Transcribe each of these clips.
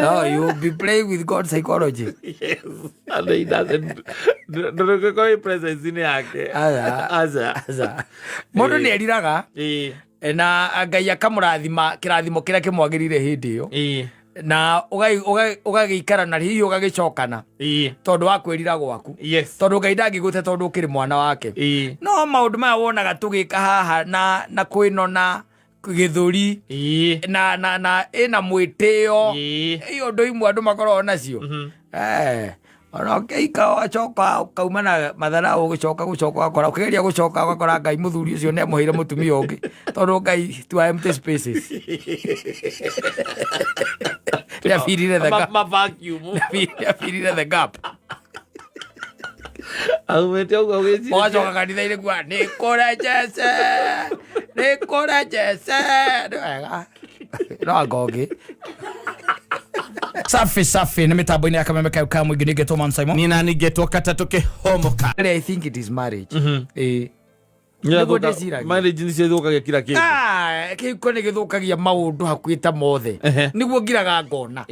No, you will be playing with God psychology. Yes. And he doesn't. Ndũrũgĩkorwo presence-inĩ yake. Aca. Aca. Aca. Mũndũ nĩ eriraga na Ngai akamũrathima kĩrathimo kĩrĩa kĩmwagĩrĩire hĩndĩ ĩyo na ũgagĩikara na hihi ũgagĩcokana tondũ wa kwĩrira gwaku tondũ Ngai ndangĩgũte tondũ ũkĩrĩ mwana wake. No maũndũ maya wonaga tũgĩka haha na kwĩnona gĩthũri na ĩna mwĩtĩo, ĩyo ũndũ imwe andũ makoragwo nacio. Ona ũkĩhika ũgacoka ũkauma na mathara, ũgĩcoka gũcoka ũgakora ũkĩgeria gũcoka ũgakora Ngai mũthuri ũcio nĩ amũheire mũtumia ũngĩ tondũ Ngai to empty spaces nĩabirire the gap. Ma vacuum. Nĩabirire the gap. Aumĩte ũguo wĩcirĩtie. Ũgacoka kanitha-inĩ kuga nĩ kũrĩ Jese, nĩ kũrĩ Jese, nĩ wega no anga ũngĩ. Safi safi, nĩ mĩtambo-inĩ ya Kameme kayo ka mũingĩ, nĩngetwo Man Simon. Niĩ nani ngetwo katatũ kĩhomoka. I think it is marriage. Ĩĩ. Nĩguo ndĩciragia. Marriage nĩcio ithũkagia kila kĩndũ. Ah, kĩhiko nĩ gĩthũkagia maũndũ hakuhĩ ta mothe. Nĩguo ngiraga ngona.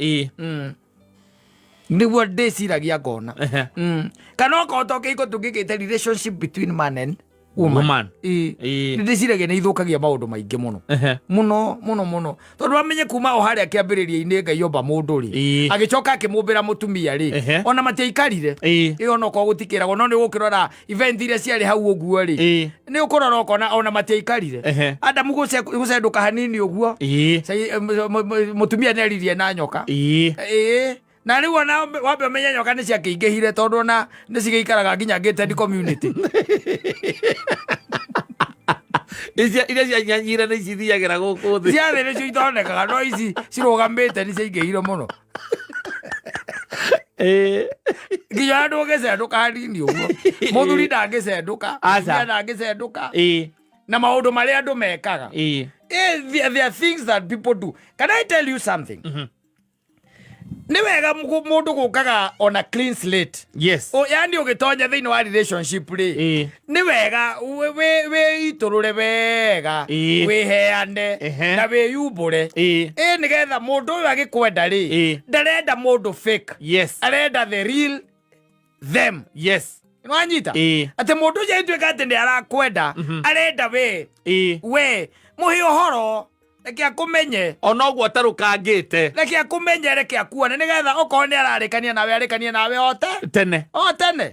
Nĩguo ndĩciragia ngona. Kana okorwo to kĩhiko tũngĩkĩte relationship between man and woman. Woman. Ĩĩ. Nĩ ndĩciragia nĩ ithũkagia maũndũ maingĩ mũno. Mũno mũno mũno, tondũ wamenye kuma o harĩa kĩambĩrĩria-inĩ Ngai omba mũndũ rĩ, agĩcoka akĩmũmbĩra mũtumia rĩ, ona matiaikarire. Ĩyo onokorwo gũtikĩragwo, no nĩ ũgũkĩrora event iria ciarĩ hau ũguo rĩ, nĩ ũkũrora ũkona ona matiaikarire. Adamu gũcendũka hanini ũguo, mũtumia nĩ aririe na nyoka. Ĩĩ, na rĩu ona wambe ũmenye nyoka nĩ ciakĩingĩhire, tondũ ona nĩ cigĩikaraga nginya gated community. Iria cianyanyire nĩ cithiagĩra gũkũ thĩ. Ciathĩ nĩcio itonekaga, no ici cirũgamĩte nĩ ciaingĩhire mũno. Nginya andũ ũgĩcendũka hanini ũguo, mũthuri ndangĩcendũka, Aca. mũtumia ndangĩcendũka na maũndũ marĩa andũ mekaga. There are things that people do. Can I tell you something? Nĩ wega mũndũ gũkaga ona clean slate. Yani ũgĩtonya thĩinĩ wa relationship rĩ, nĩ wega wĩitũrũre wega, wĩheane na wĩyumbũre, ĩ nĩgetha mũndũ ũyũ agĩkwenda rĩ, ndarenda mũndũ fake, arenda the real them. Nĩwanyita? Atĩ mũndũ ũcio agĩtuĩka atĩ nĩ arakwenda, arenda we we mũhe ũhoro, reke akũmenye. Ona ũguo atarũkangĩte. Reke akũmenye, reke akuone, nĩgetha okorwo nĩ ararĩkania nawe, arĩkanie nawe ote tene. O tene.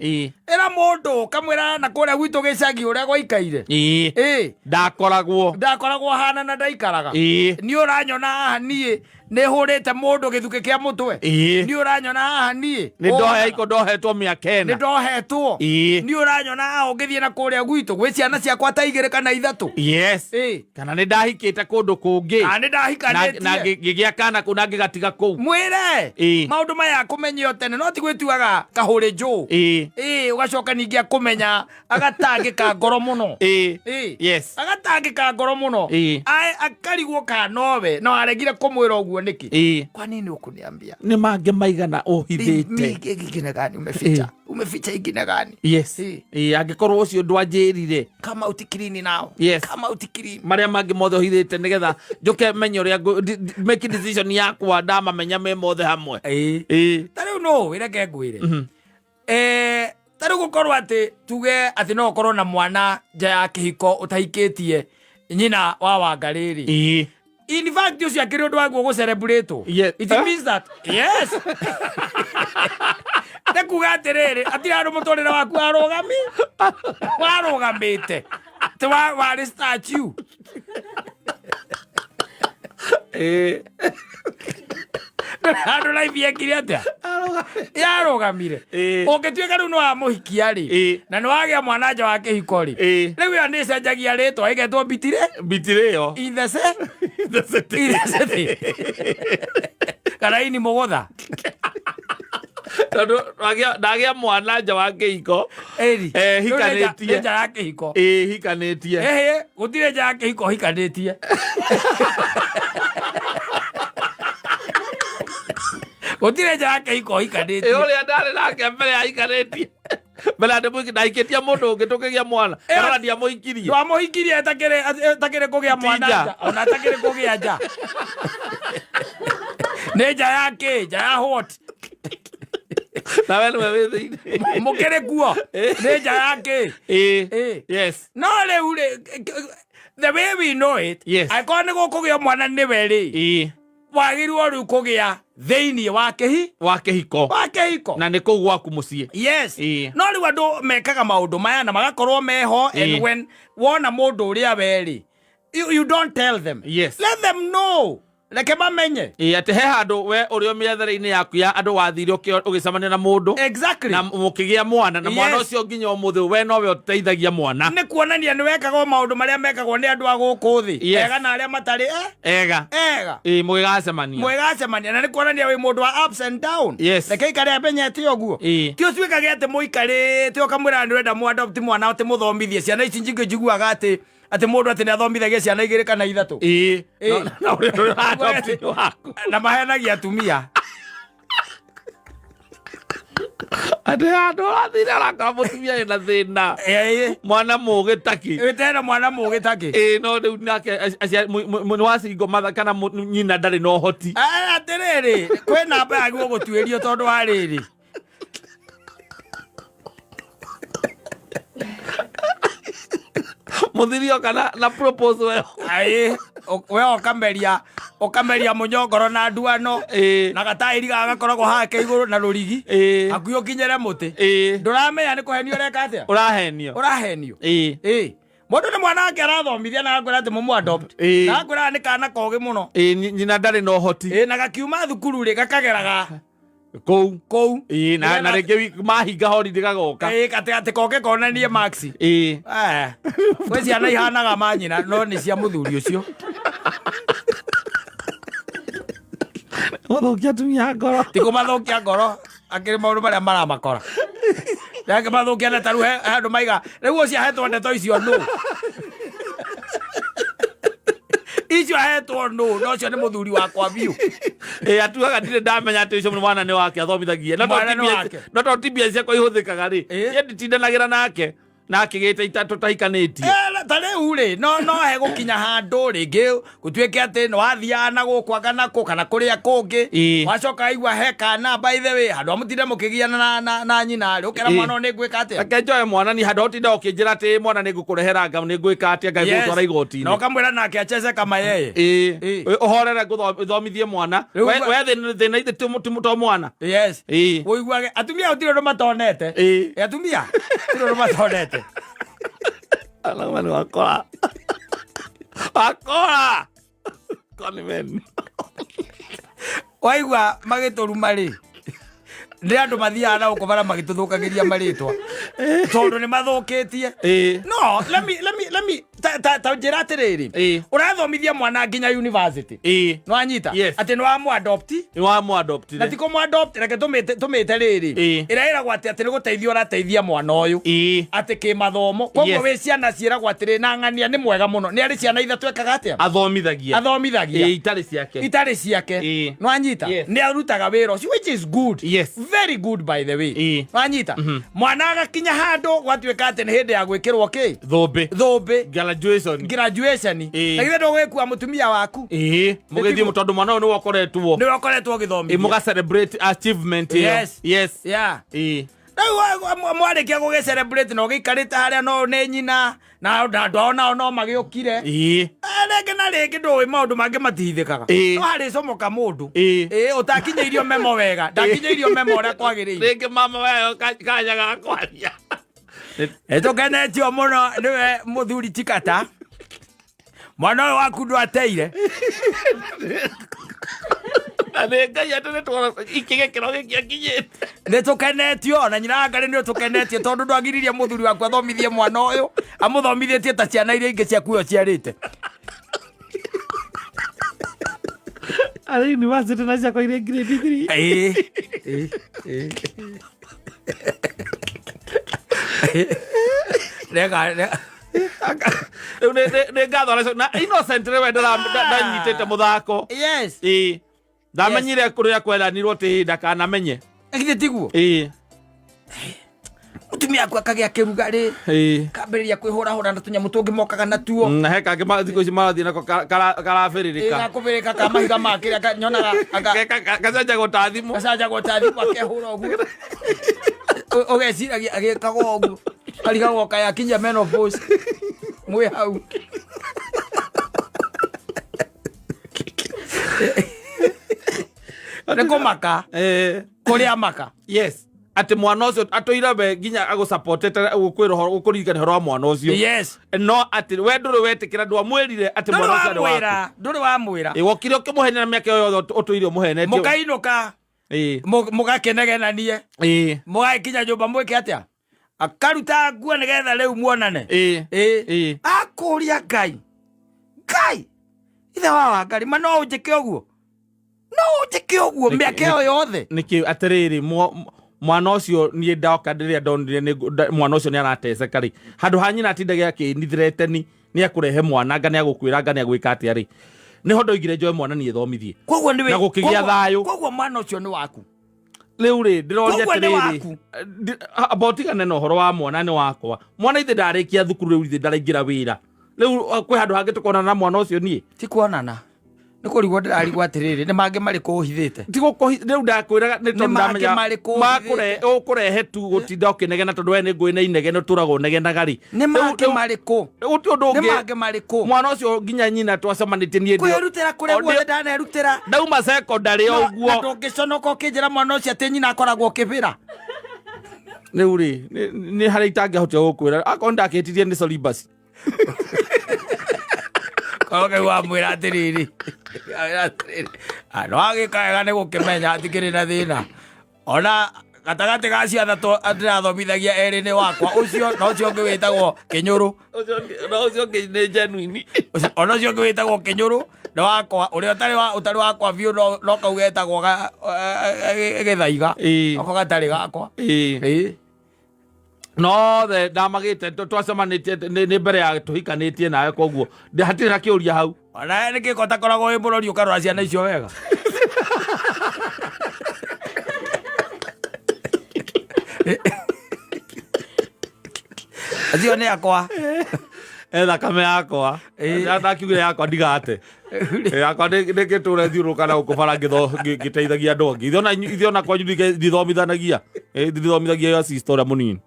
Ĩra mũndũ kamwĩra na kũrĩa gwitũ gĩcagi ũrĩa gwaikaire. Ĩĩ. Ndakoragwo. Ndakoragwo hana na ndaikaraga. Niĩ ũranyona haha, niĩ nĩ hũrĩte mũndũ gĩthukĩ kĩa mũtwe. Niĩ ũranyona haha, niĩ Nĩ ndohe iko ndohetwo mĩaka nĩ 4. ndohetwo. Niĩ ũranyona haha, ũngĩthiĩ na kũrĩa gwitũ gwĩ ciana ciakwa ta igĩrĩ kana ithatũ. Kana nĩ ndahikĩte kũndũ kũngĩ. Kana nĩ Na ndahikanĩtie. Ngĩgĩa kana kũu na ngĩgatiga kũu. Mwĩre maũndũ maya akũmenye o tene, no ti gwĩtuaga kahũrĩ njũ. Ĩĩ, ũgacoka ningĩ akũmenya agatangĩka ngoro mũno. Agatangĩka ngoro mũno. Akarigwo kana nowe no aregire kũmwĩra ũguo nĩkĩ. Kwa nini ũkũniambia? Nĩ mangĩ maigana ũhithĩte. Mingĩ ingine gani umeficha? Umeficha ingine gani? Ĩĩ, angĩkorwo ũcio ndwanjĩrire. Come out clean now. Come out clean. Marĩa mangĩ mothe ũhithĩte nĩgetha njũke menye ũrĩa make decision yakwa ndamamenya me mothe hamwe. Ta rĩu no wĩreke ngwĩre. Ta rĩu gũkorwo atĩ tuge atĩ no ũkorwo na mwana nja ya kĩhiko ũtahikĩtie nyina wa Wangarĩ rĩ. In fact, ũcio akĩrĩ ũndũ waguo gũcelebrate. It means that yes. Nĩ kuga atĩrĩrĩ, hatirĩ handũ mũtũrĩre waku warũgamĩte. Atĩ warĩ statue. Handũ life yekire atĩa? Yarũgamire. Ũngĩtuĩka rĩu nĩ wamũhikia rĩ, na nĩ wagĩa mwana nja wa kĩhiko rĩ, rĩu ĩyo nĩ ĩcenjagia rĩtwa ĩgetwo mbitire. Mbitire ĩyo. In the in the city. Kana ini mũgũtha. Tondũ ndagĩa mwana nja wa kĩhiko. Ĩri. Hikanĩtie. Nĩ nja ya kĩhiko. Ĩĩ, hikanĩtie. Ĩhĩ, gũtirĩ nja ya kĩhiko hikanĩtie. Gũtirĩ nja ya kĩhiko hikanĩtie. Ĩ ũrĩa ndarĩ nake mbere ya hikanĩtie. Mbere ya ndĩmũhiki, ndahikĩtie mũndũ ũngĩ tũkĩgĩa mwana. Kana ndiamũhikirie. Ndwamũhikirie atakĩrĩ kũgĩa mwana Ti nja. nja, ona atakĩrĩ kũgĩa nja. Nĩ nja ya kĩ? Nja ya what? Na we nĩwe wĩ thĩinĩ. Mũkĩrĩ kuo? Nĩ nja ya kĩ? Ĩĩ. Ĩĩ. Yes. No rĩu rĩ, the way we know it, Yes. angĩkorwo nĩ gũkũgĩa mwana nĩwe rĩ, Ĩĩ. wagĩrĩirwo rĩu kũgĩa thĩinĩ wa kĩhi Wa kĩhiko. wa kĩhiko. Na nĩ kũu gwaku mũciĩ. Yes. Ĩĩ. No rĩu andũ mekaga maũndũ maya na magakorwo meho, and Ĩĩ. when wona mũndũ ũrĩa we rĩ, you don't tell them. Yes. Let them know. Reke mamenye. Ĩĩ, atĩ he handũ we ũrĩ o mĩethere-inĩ yaku ya andũ wathire ũgĩcemania na mũndũ Exactly. na mũkĩgĩa mwana, na mwana Yes. ũcio nginya ũmũthĩ we nowe ũteithagia mwana. Nĩ kuonania nĩ wekagwo maũndũ marĩa mekagwo nĩ andũ a gũkũ thĩ. Yes. Ega na arĩa matarĩ Ega. Ega. Ĩĩ, mũgĩgacemania. Mwĩgacemania na nĩ kuonania wĩ mũndũ wa ups and down. Yes. Reke ikare amenyete ũguo. Ĩĩ. Ti ũtuĩkage atĩ mũikarĩte ũkamwĩra nĩ ũrenda mũadopt mwana atĩ mũthomithie ciana ici nyingĩ njiguaga atĩ atĩ mũndũ atĩ nĩ athomithagia ciana igĩrĩ kana ithatũ. Ĩĩ. Ĩĩ. Na ũrĩa ũrĩa adopt nĩ waku. Na mahenagia atumia. Atĩ handũ ũrathire ũrakora mũtumia ĩna thĩna. Ĩĩ. Mwana mũgĩ taki. Wĩtera mwana mũgĩ takĩ. Ĩĩ, no rĩu nake nĩ wa single mother kana nyina ndarĩ na ũhoti. Atĩrĩrĩ, kwĩ namba yagĩrĩirwo gũtuĩrio tondũ wa rĩrĩ. Mũthiri oka na propose we. Aĩ, we ũkameria mũnyongoro na nduano. Ĩĩ. Na gataĩri gaka gakoragwo haha ke igũrũ na rũrigi. Ĩĩ. Hakuhĩ ũkinyĩre mũtĩ. Ĩĩ. Ndũramenya nĩ kũhenio ũreka atĩa? Ũrahenio. Ũrahenio. Ĩĩ. Ĩĩ. Mũndũ nĩ mwana wake arathomithia na agakwĩra atĩ mũmũ adopt. Ĩĩ. Na agakwĩra nĩ kana kogĩ mũno. Ĩĩ, nyina ndarĩ na ũhoti. Ĩĩ, na gakiuma thukuru rĩ gakageraga Kũu. Kũu. Ĩĩ, na rĩngĩ mahinga holiday gagoka. Ĩĩ, atĩ atĩ koke konanie max. Ĩĩ. Eh, gwĩ ciana ihanaga manyina no nĩ cia mũthuri ũcio. Gũthũkia atumia ngoro. Ti kũmathũkia ngoro, akĩrĩ maũndũ marĩa maramakora. Akĩmathũkia na tarĩu he handũ maiga rĩu ũcio ahetwo ndeto icio nũ? Icio ahetwo nũ? Na ũcio nĩ mũthuri wakwa biũ. Ĩĩ, atuaga ndirĩ ndamenya atĩ ũcio mwana nĩ wake athomithagia. No Mwana tondũ nĩ ti mbia- wake. no tondũ ti mbia ciakwa ihũthĩkaga rĩ, Ĩĩ. niĩ nditindanagĩra nake na akĩgĩte tũtahikanĩtie. Eh, ta rĩu rĩ, no hegũkinya handũ rĩngĩ gũtuĩke atĩ nĩ wathiaga na gũkũ anga na kũ kana kũrĩa kũngĩ. Ĩĩ. Wacoka waigua he kana, by the way, handũ ha mũtinde mũkĩgiana na nyina rĩ, ũkera Ĩĩ. mwana ũyũ nĩ ngwĩka atĩa? Reke njoe mwana ni handũ ha ũtinda ũkĩnjĩra atĩ mwana nĩ ngũkũrehera nga nĩ ngwĩka atĩa nga Yes. ngũgũtwara igoti-inĩ. Na ũkamwĩra nake acheze kama yeye. Ĩĩ. Ĩĩ. Ũhorere ngũthomithie mwana. Rĩu We thĩna ithe ti to mwana. Yes. Ĩĩ. Ũiguage atumia gũtirĩ ũndũ matonete. Ĩĩ. Ĩ, atumia gũtirĩ ũndũ matonete. Alama ni wakora. Wakora. Con men. Waigua magĩtũruma rĩ, nĩ andũ mathiaga na gũkũ bara magĩtũthũkagĩria marĩtwa tondũ nĩ mathũkĩtie. Ĩĩ. No let me ta njĩra atĩrĩrĩ, Ĩĩ. ũrathomithia mwana nginya university. Ĩĩ. Nĩwanyita? Yes. Atĩ nĩ wamũadopt. Nĩ wamũadoptire. Na ti kũmũadopt, reke tũmĩte rĩrĩ, Ĩĩ. ĩrĩa ĩragwo atĩ atĩ nĩ gũteithia ũrateithia mwana ũyũ Ĩĩ. atĩ kĩmathomo, koguo Yes. wĩ ciana ciĩragwo atĩrĩ na ng'ania nĩ mwega mũno, nĩ arĩ ciana ithatũ ekaga atĩa? Athomithagia. Athomithagia. Ĩĩ, itarĩ ciake. Itarĩ ciake. Ĩĩ. Nĩwanyita? Yes. Nĩ arutaga wĩra ũcio, which is good. Yes. Very good, by the way. Ĩĩ. Nĩwanyita? Mwana agakinya handũ gwatuĩka atĩ nĩ hĩndĩ ya gwĩkĩrwo kĩ? Thũmbĩ. Thũmbĩ. Graduation. Graduation. Ĩĩ. Na githĩ ndũgwĩkua mũtumia waku? Ĩĩ. Mũgĩthiĩ tondũ mwana ũyũ nĩwe ũkoretwo. Nĩwe ũkoretwo Ĩĩ, ũgĩthomithia. mũga celebrate achievement ĩyo. Yes. Yes. Yeah. Ĩĩ. Rĩu mwarĩkia gũgĩ celebrate na ũgĩikarĩte harĩa no nĩ nyina na andũ ao nao no magĩũkire. Ĩĩ. Eh, rĩngĩ na rĩngĩ ndũĩ maũndũ mangĩ matihithĩkaga. Ĩĩ. No harĩ comoka mũndũ. Ĩĩ. Ĩĩ, ũtakinyĩirio memo wega, ndakinyĩirio memo ũrĩa kwagĩrĩire. Rĩngĩ mama weyo kanya ga kwaria. Nĩtũkenetio mũno nĩwe mũthuri Chikata. Mwana ũyũ waku ndwateire. Na nĩ Ngai atĩ nĩ tuona ikĩgĩkĩro gĩkĩ akinyĩte. Nĩtũkenetio ona nyina wa Ngarĩ nĩ ũtũkenetie tondũ ndwagiririe mũthuri waku athomithie mwana ũyũ, amũthomithĩtie ta ciana iria ingĩ ciaku we ũciarĩte. Arĩ university na ciakwa irĩ grade 3. Ĩĩ. Ĩĩ. Ĩĩ. Rega, rega. Rĩu nĩ ngatho na Innocent rĩwe ndanyitĩte mũthako. Yes. Ĩĩ. Ndamenyire kũrĩa kweranirwo atĩ ndakanamenye. Githĩ tiguo? Ĩĩ. Mũtumia aku akagĩa kĩrugarĩ, kambĩrĩria kwĩhũrahũra na tũnyamũ tũngĩ mokaga natuo. Na he kangĩ thikũ ici marathiĩ nako karabĩrĩrĩka. Gakũbĩrĩka ka mahiga ma kĩrĩa nyonaga Gacanjagwo ta thimũ. Gacanjagwo ta thimũ, akehũra ũguo. Ũgeciragia agĩkaga ũguo, karigagwo kaĩ akinyia menopause mwĩ hau. Nĩ kũmaka. Kũrĩa maka. Yes, atĩ mwana ũcio atũire we nginya agũsupportete gũkwĩra ũhoro, gũkũririkania ũhoro wa mwana ũcio. No atĩ we ndũrĩ wetĩkĩra, ndwamwĩrire atĩ Ndũrĩ mwana ũcio arĩ waku. wamwĩra, ndũrĩ wamwĩra. Ĩ, wokire ũkĩmũhenia na mĩaka ĩyo yothe ũtũire ũmũhenetie. Mũkainũka, mũgakĩnegenanie, mũgagĩkinya nyũmba mwĩke atĩa? Akaruta nguo nĩgetha rĩu muonane. Akũria Ngai, Ngai ithe wa Wangari, ma no ũnjĩke ũguo? No ũnjĩke ũguo mĩaka ĩyo yothe? Nĩkĩ atĩrĩrĩ, mwana ũcio niĩ ndoka rĩrĩa ndonire mwana ũcio nĩ arateceka rĩ, handũ ha nyina atindage akĩnithireteni nĩ akũrehe mwana, anga nĩ agũkwĩra, anga nĩ agwĩka atĩa rĩ, nĩho ndoigire njoe mwana niĩ thomithie. Koguo nĩ Na gũkĩgĩa thayũ. Koguo mwana ũcio nĩ waku. Rĩu rĩ, ndĩroria Koguo nĩ atĩrĩrĩ, waku. amba ũtigane na ũhoro wa mwana nĩ wakwa. Mwana ithe ndarĩkia thukuru rĩu ithe ndaraingĩra wĩra. Rĩu kwĩ handũ hangĩ tũkonana na mwana ũcio niĩ? Ti kuonana. Nĩ kũrigwo ndĩrarigwo atĩrĩrĩ, nĩ mangĩ marĩkũ ũhithĩte? Ti gũkũhi-, rĩu ndakwĩraga nĩ tondũ Nĩ mangĩ ndamenya marĩkũ ũhithĩte? ũkũrehe tu gũtinda ũkĩnegena tondũ we nĩ ngũĩ na inegene ũtũraga ũnegenaga rĩ. Nĩ Rĩu- mangĩ rĩu- marĩkũ? Gũtirĩ ũndũ Nĩ ũngĩ. mangĩ marĩkũ? Mwana ũcio nginya nyina twacemanĩtie niĩ ndĩ- Kwĩrutĩra kũrĩa O ndĩ- guothe ndanerutĩra. Ndauma secondary o Na ũguo. ndũngĩconoka ũkĩnjĩra mwana ũcio atĩ nyina akoragwo ũkĩbĩra. Rĩu rĩ, nĩ harĩa itangĩahotire gũkwĩra. Akorwo ndakĩtirie nĩ sorry basi. Korwo kau wamwĩra atĩrĩrĩ, wamwĩra atĩrĩrĩ, "Ah, no agĩka wega nĩ gũkĩmenya hatikĩrĩ na thĩna. Ona gatagatĩ ga acio atatũ ndĩrathomithagia erĩ nĩ wakwa, ũcio na ũcio ũngĩ wĩtagwo Kĩnyũrũ. Ũcio ũngĩ, na ũcio ũngĩ nĩ genuine. Ũcio, ona ũcio ũngĩ wĩtagwo Kĩnyũrũ nĩ wakwa, ũrĩa ũtarĩ wakwa biũ no kau getagwo Gĩthaiga. Nako gatarĩ gakwa. No the ndamagĩte twacemanĩtie nĩ mbere ya tũhikanĩtie nawe, koguo hatirĩ na kĩũria hau. Ona nĩ kĩko ũtakoragwo wĩ mũrori ũkarora ciana icio wega. Acio nĩ akwa. Thakame yakwa. Ndakiugire yakwa ndigate. Yakwa nĩ ngĩtũre thiũrũrũka na gũkũ bara ngĩteithagia andũ angĩ. Ithuĩ ona kwanyu ndithomithanagia. Ndithomithagia ya sister ũrĩa mũnini.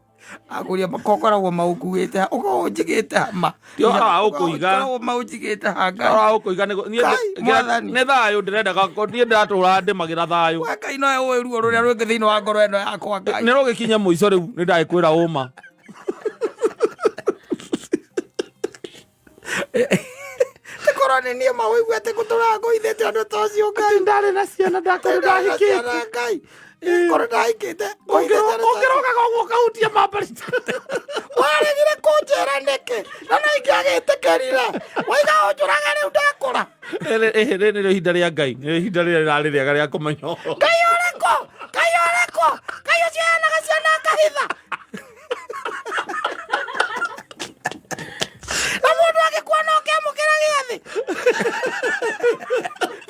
Akũria makokoragwo maũkuĩte, ũkaũnjigĩte hama. Ti ũhoro wa ũkũiga. Ũkoragwo maũnjigĩte ha Ngai. Ũhoro wa ũkũiga nĩ niĩ Ngai, Mwathani. nĩ thayũ ndĩrendaga, niĩ ndĩratũra ndĩmagĩra thayũ. We Ngai nowe ũĩ ruo rũrĩa rwĩngĩ thĩinĩ wa ngoro ĩno yakwa Ngai. Nĩ rũgĩkinya mũico rĩu nĩ ndagĩkwĩra ũma. Korwo nĩ niĩ mawĩigua atĩ ngũtũraga ngũithĩte ũndũ ta ũcio Ngai. Ndarĩ na ciana ndakorwo ndahikĩte. Ngai. Korwo ndahikĩte ngũithĩte ũndũ ta ũcio. Ũngĩrogaga ũguo ũkahutia mambari. Waregire kũnjĩra nĩkĩ? Na no ingĩagĩtĩkĩrire. Waiga ũnjũrage rĩu ndakũra. Rĩrĩ nĩrĩo ihinda rĩa Ngai. Nĩrĩo ihinda rĩrĩa rĩrarĩ rĩega rĩa kũmenya ũhoro. Ngai ũrĩkũ? Ngai ũrĩkũ? Ngai ũcio heanaga ciana akahitha. Na mũndũ angĩkua no ũkĩamũkĩra gĩathĩ.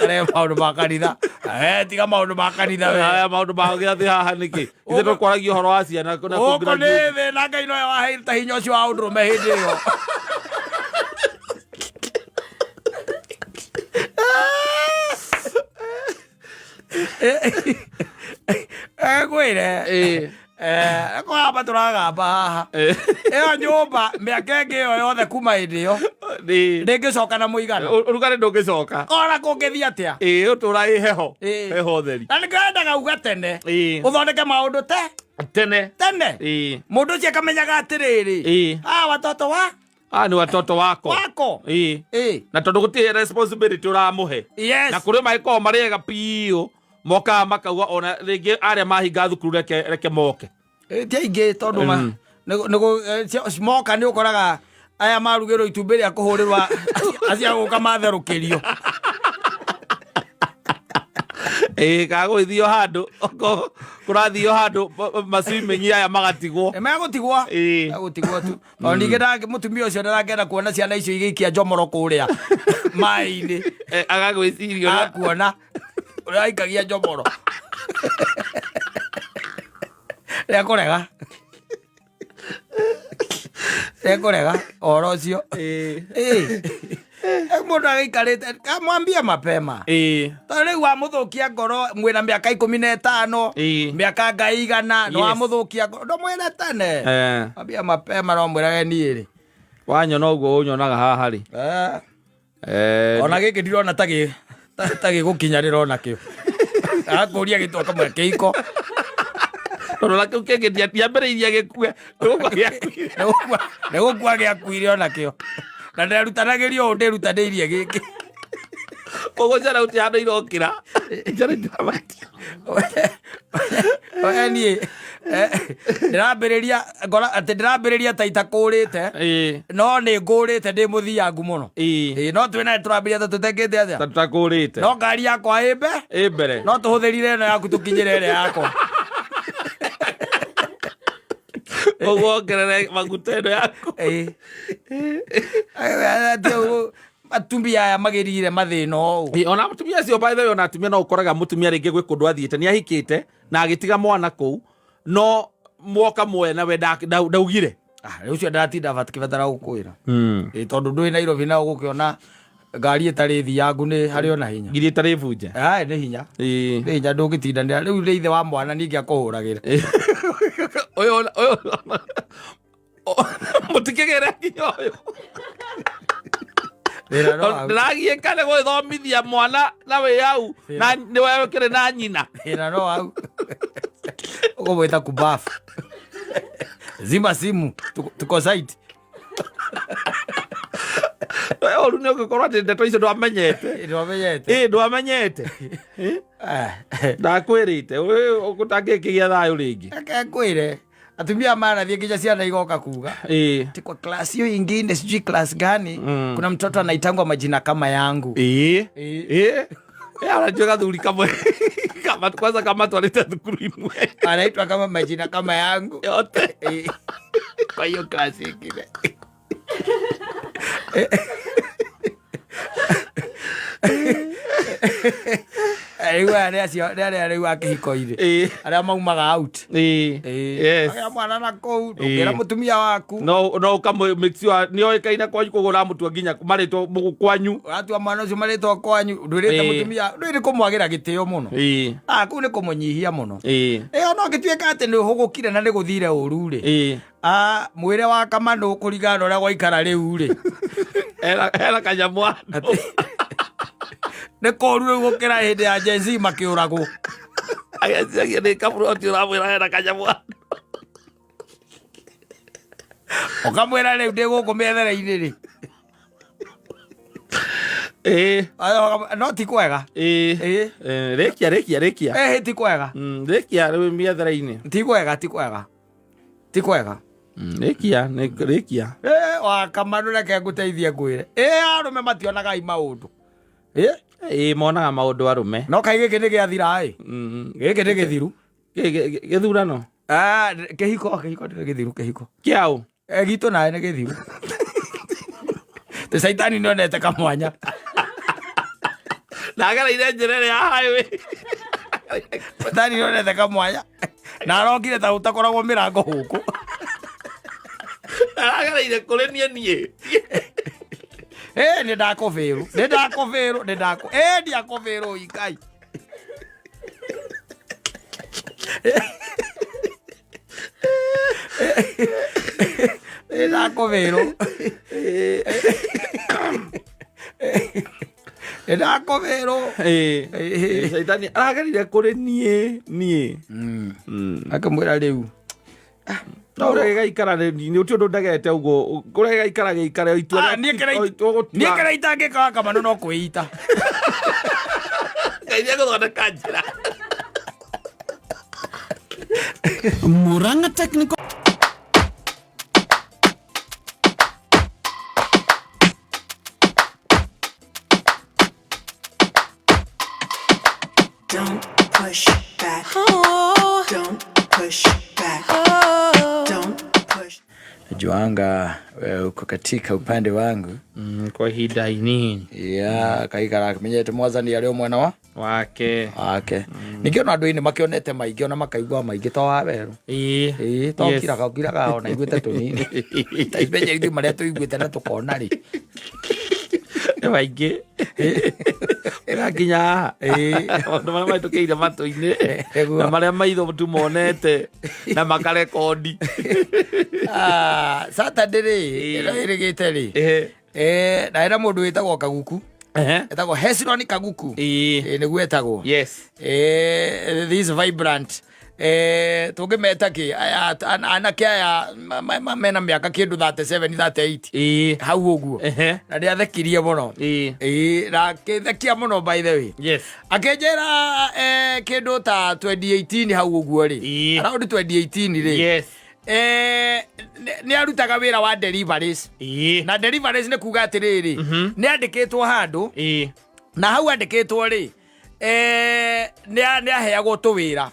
Are maũndũ ma kanitha. Tiga maũndũ ma kanitha we. Aya maũndũ ma gĩathĩ haha nĩkĩ? Ithe tũkwaragia ũhoro wa ciana na Gũkũ kũngira nĩ thĩ na Ngai nowe waheire ta hinya ũcio wa ũndũrũme hĩndĩ ĩyo. Ngwĩre kũgamba tũragamba haha ĩyo nyũmba mĩaka ĩngĩ ĩyo yothe kuma hĩndĩ ĩyo ndĩngĩcoka na mũigana. Ũrugarĩ ndũngĩcoka. Ona kũngĩthiĩ atĩa. Ũtũra ĩ heho. Heho theri. Na nĩkĩo endaga uga tene ũthondeke maũndũ te tene. Tene. Mũndũ ũcio akamenyaga atĩrĩrĩ, watoto wa Nĩ watoto wako. Wako. Na tondũ gũtirĩ responsibility ũramũhe. Na kũrĩ magĩkoragwo marĩ ega biũ, mokaga makauga ona rĩngĩ arĩa mahinga thukuru reke moke. Ti aingĩ tondũ moka nĩ ũkoraga aya marugĩrwo itumbĩ rĩa kũhũrĩrwo acio agũka matherũkĩrio. Kana gũgĩthio handũ, kũrathio handũ maswimming aya magatigwo. Nĩ megũtigwo. Megũtigwo tu. Tondũ ningĩ mũtumia ũcio ndarakenda kuona ciana icio igĩikia njomoro kũrĩa maĩ-inĩ. Agagwĩciria ũrĩa- Akuona ũrĩa aikagia njomoro. Rĩa kũrega. Nĩngũrega ũhoro ũcio. Mũndũ agĩikarĩte kamwambia mapema. Tondũ rĩu wamũthũkia ngoro mwĩna mĩaka 15, mĩaka ngai igana, nĩ wamũthũkia ngoro, ndũmwĩre tene. Ambia mapema no mwĩrage niĩ rĩ. Wanyona ũguo ũnyonaga haha rĩ. Ona gĩkĩ ndirona ta gĩgũkinyanĩra ona kĩo. Akũria gĩtwa kamwe kĩiko. Tondũ na kĩu kĩngĩ ndiambĩrĩirie gĩkue. Nĩgũkua gĩakuire. Nĩgũkua gĩakuire ona kĩo. Na nderutanagĩria ũũ ndĩrutanĩirie gĩkĩ. Koguo njara gũtirĩ handũ irokĩra. Njara itiramatia. We niĩ ndĩrambĩrĩria ngora atĩ ndĩrambĩrĩria ta itakũrĩte, no nĩ ngũrĩte ndĩ mũthiangu mũno. No twĩna tũrambĩrĩria ta tũtekĩte atĩa? Ta tũtakũrĩte. No ngari yakwa ĩ ĩ mbere. No tũhũthĩrire ĩno yaku tũkinyĩre ĩrĩa yakwa. Koguo wongerere maguta ĩno yaku. Atumia aya magĩrire mathĩna ũũ. Ona atumia acio by the way, ona atumia no ũkoraga mũtumia rĩngĩ gwĩ kũndũ athiĩte nĩ ahikĩte na agĩtiga mwana kũu, no mwoka mwena we ndaugire. Rĩu ũcio ndatinda kĩbatara gũkwĩra. Tondũ ndwĩ Nairobi na ũgũkĩona ngari ĩtarĩ thiangu nĩ harĩ ona hinya. Ngiri ĩtarĩ bunje. Nĩ hinya. Nĩ hinya ndũngĩtindanĩra. Rĩu nĩ ithe wa mwana ningĩ akũhũragĩra. Ũyũ mũtikĩgĩre nginya ũyũ. Ndĩragiĩka nĩ gũgĩthomithia mwana na wĩ hau na nĩ we ũkĩrĩ na nyina. Wĩra no hau. Ũkũmwĩta kubafu. Zima simu, tuko site. Ũru nĩ ũngĩkorwo atĩ ndeto icio ndwamenyete. Ndwamenyete. Ndwamenyete. Ndakwĩrĩte, ũtangĩkĩgĩa thayũ rĩngĩ. Reke ngwĩre. Atumia manathiĩ nginya ciana igoka kuga. Ati kwa class hiyo ingine sijui class gani, kuna mtoto anaitangwa majina kama yangu. Anajua gathuri kamwe. Kama kwanza kama twarĩte thukuru imwe. Anaitwa kama majina kama yangu. Yote. Kwa hiyo class ingine. Rĩu aya nĩ acio, nĩ arĩa rĩu a kĩhiko-inĩ. Arĩa maumaga out. Arĩa mwana na kũu, ndũngĩra mũtumia waku. No, no ũkamũ make sure nĩ oĩkaine kwanyu, koguo ũramũtua nginya marĩtwa kwanyu. Ũratua mwana ũcio marĩtwa kwanyu, ndwĩrĩte mũtumia, ndũĩ nĩ kũmwagĩra gĩtĩo mũno. Kũu nĩ kũmũnyihia mũno. Ona ũngĩtuĩka atĩ nĩ ũhũgũkire na nĩ gũthire ũru rĩ. Mwĩre wa Kamanũ kũringana na ũrĩa gwaikara rĩu rĩ. Hera kanyamũ andũ. Nĩ kũru rĩu gũkĩra hĩndĩ ya Gen Z makĩũragwo. Ageciria nĩ kaburoti ũramwĩra hera kanyamũ andũ. Ũkamwĩra rĩu ndĩ gũkũ mĩethere-inĩ rĩ. No ti kwega. Rĩkia, rĩkia, rĩkia. Ti kwega. Rĩkia rĩu mĩethere-inĩ. Ti kwega, ti kwega. Ti kwega. Rĩkia, nĩ rĩkia. Wa Kamanũ reke ngũteithie ngwĩre. Arũme mationaga i maũndũ. Monaga maũndũ arũme. No kaĩ gĩkĩ nĩ gĩathira ĩ? Gĩkĩ nĩ gĩthiru. Gĩthurano? Kĩhiko, kĩhiko nĩ gĩthiru, kĩhiko. Kĩaũ? Gitũ nawe nĩ gĩthiru. Tĩ caitani nĩ onete kamwanya. Ndagereire njĩra ĩrĩa ya highway. Caitani nĩ onete kamwanya. Na arokire ta ũtakoragwo mĩrango gũkũ. Aragereire kũrĩ niĩ niĩ. Nĩ ndakũbĩrwo, nĩ ndakũbĩrwo, nĩ ndakũ-, ndiakũbĩrwo ikai. Nĩ ndakũbĩrwo. Nĩ ndakũbĩrwo. Caitani aragerire kũrĩ niĩ, niĩ. Akĩmwĩra rĩu. No ũrĩa gĩgaikara nĩ ũti ũndũ ndegete ũguo, kũrĩa gĩgaikara gĩikare, itua rĩa itua gũtua. Niĩ kĩrĩa itangĩka wa Kamanũ no kwĩita. Ngai nĩegũthondeka njĩra. Murang'a Technical Don't push back. Oh. Don't push back. Oh. Don't push. Najuanga wewe uko katika upande wangu. Kwa ihinda inini. Ya kaikara akimenyete Mwathani arĩ o mwena wa wake. Wake. Ningĩ ona andũ-inĩ makĩonete maingĩ, ona makaigua maingĩ to wa werũ. Ĩĩ, to kiraga ũkiraga ona iguĩte tũnini ta imenye ithuĩ marĩa tũiguĩte na tũkona rĩ. Nĩ maingĩ ĩrakinya haha. Maũndũ marĩa mahĩtũkĩire matũ-inĩ na marĩa maitho tu monete na makarekondi. Ah, Saturday rĩ, ĩno ĩrĩgĩte rĩ, na ĩna mũndũ wĩtagwo Kaguku, etagwo Hezron Kaguku. Nĩguo etagwo. This vibrant, tũngĩmeta kĩ aya anake aya mena mĩaka kĩndũ 37 38 hau ũguo. Na nĩ athekirie mũno. Na akĩthekia mũno, by the way. Akĩnjĩra kĩndũ ta 2018 hau ũguo rĩ, around 2018 rĩ, nĩ arutaga wĩra wa deliveries. Na deliveries nĩ kuga atĩrĩrĩ, nĩ andĩkĩtwo handũ, na hau andĩkĩtwo rĩ, nĩ aheagwo tũwĩra.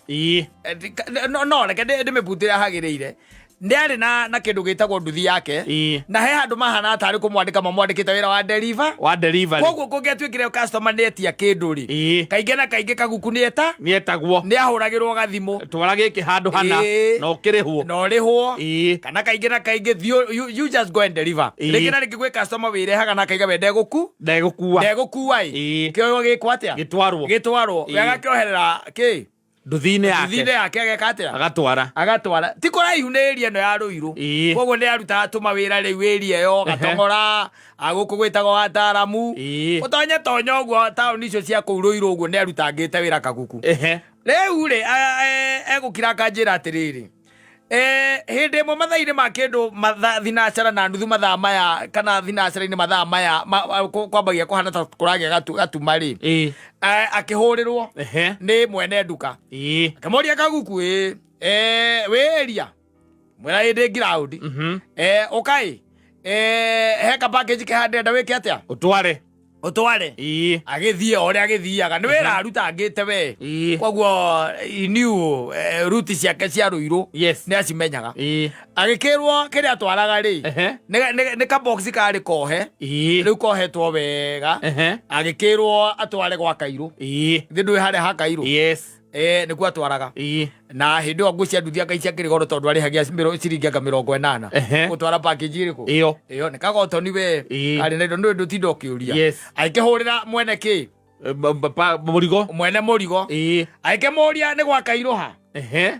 No reke ndĩmĩbutĩre hagĩrĩire. Nĩ arĩ na kĩndũ gĩtagwo nduthi yake, na he handũ mahana tarĩ kũmwandĩka mamwandĩkĩte wĩra wa deliver. Wa delivery. Koguo kũngĩatuĩkire customer nĩ etia kĩndũ rĩ, kaingĩ na kaingĩ Kaguku nĩ eta nĩ etagwo. Nĩ ahũragĩrwo gathimũ. Twara gĩkĩ handũ hana na ũkĩrĩhwo. Na ũrĩhwo. Kana kaingĩ na kaingĩ thiĩ, you just go and deliver. Rĩngĩ na rĩngĩ gwĩ customer wĩrehaga na akaiga we ndegũku Ndegũkua. Ndegũkua ĩ. Kĩoyo gĩkwo atĩa? Gĩtwarwo. Gĩtwarwo. We agakĩoherera kĩ? Nduthi-inĩ yake. Nduthi-inĩ yake, ageka atĩa? Agatwara. Agatwara. Ti kũraihu, nĩ area ĩno ya Rũirũ. Koguo nĩ arutaga tũmawĩra rĩu area ĩyo, gatong'ora agũkũ gwĩtagwo wataaramu, ũtonye tonya ũguo taũni icio cia kũu Rũirũ ũguo, nĩ arutangĩte wĩra Kaguku. Rĩu rĩ, egũkira akanjĩra atĩrĩrĩ, hĩndĩ ĩmwe mathaa-inĩ ma kĩndũ thinacara na nuthu, mathaa maya kana thinacara-inĩ mathaa maya kwambagia kũhana ta kũragĩa gatuma rĩ, akĩhũrĩrwo nĩ mwene nduka. Akĩmũria, "Kaguku ĩ, wĩ area?" Mwĩra, "Ĩ, ndĩ ground." "Ũkai, he ka package kĩhandenda wĩke atĩa?" Ũtware. "Ũtware." Agĩthiĩ o ũrĩa agĩthiaga, nĩ wĩra arutangĩte we. Koguo he knew ruti ciake cia Rũirũ. Nĩ acimenyaga. Agĩkĩrwo kĩrĩa atwaraga rĩ, nĩ kabox karĩ kohe, rĩu kohetwo wega. Agĩkĩrwo atware gwa Kairũ. Thĩ ndũĩ harĩa ha Kairũ? Yes. Nĩkuo atwaraga. Na hĩndĩ ĩyo ngũ cia nduthi anga ciakĩrĩ goro, tondũ arĩhagia ciringi anga 80 gũtwara package ĩrĩkũ. Ĩyo. Ĩyo nĩ kagotoni we. Karĩ na indo ndũĩ ndũtinda ũkĩũria. Agĩkĩhũrĩra mwene kĩ? Mũrigo. Mwene mũrigo. Agĩkĩmũria nĩ gwa Kairũ ha.